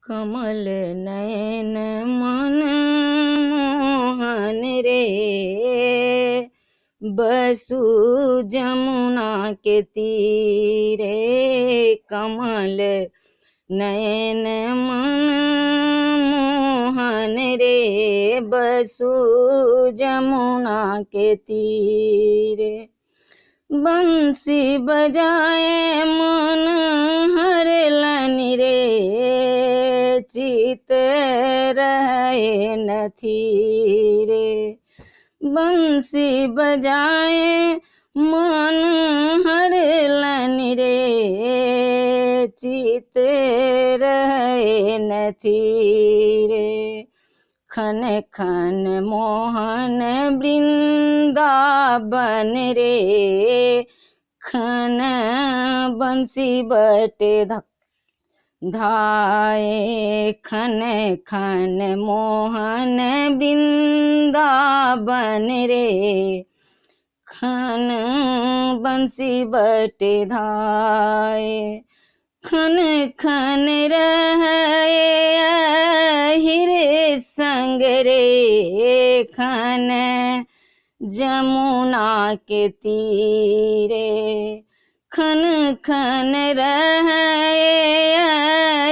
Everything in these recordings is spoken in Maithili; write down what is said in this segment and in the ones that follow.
कमल नयन मन मोहन रे, बसु जमुना के तीरे। कमल नयन मन मोहन रे, बसु जमुना के तीरे। बंसी बजाए मन हरलनि रे, चित रहे नथी रे। बंसी बजाए मन हरलनि रे, चित रहे नथी रे। खन खन मोहन वृंदावन रे, खन बंसी बट धाए। खन खन मोहन वृंदावन रे, खन बंसी बट धाए। खन खन रहे हिरे संग रे, खन जमुना के तीरे। खन खन रहे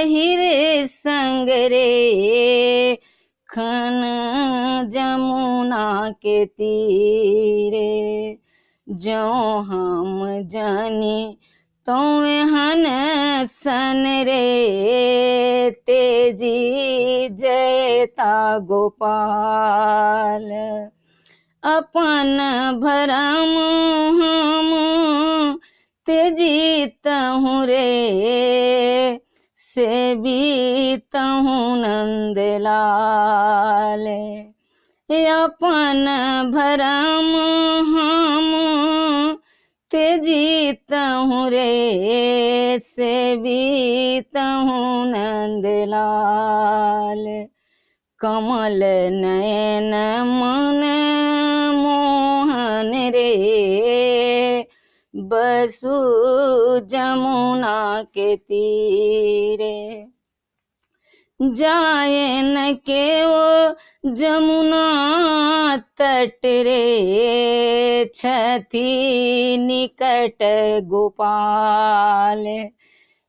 हिरे संग रे, खन जमुना के तीरे। ज्यों हम जानी तोहन सन रे, तेजी जयता गोपाल। अपन भरम हम तेजीतहुँ रे, सेबीतहुँ नंदलाल। अपन भरम हम तेजीतहुँ रे, सेबीतहुँ नंदलाल। कमल नयन मन मोहन रे, बसु जमुना के तीरे। जाए न के ओ जमुना तट रे, छथि निकट गोपाल।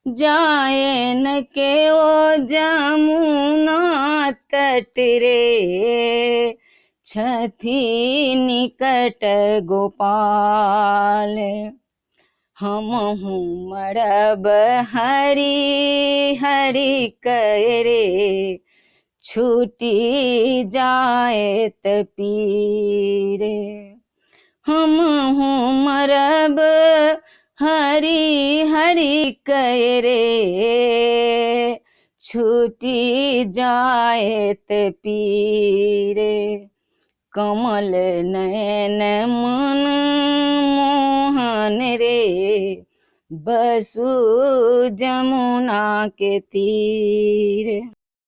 जाए न के ओ जमुना तट रे, छथि निकट गोपाल। हमहूँ मरब हरि हरि करे, छूटी जायत पीरे। हमहूँ मरब हरि हरि करे, छूटी जायत पीरे। कमल नयन मन मोहन रे, बसु जमुना के तीरे।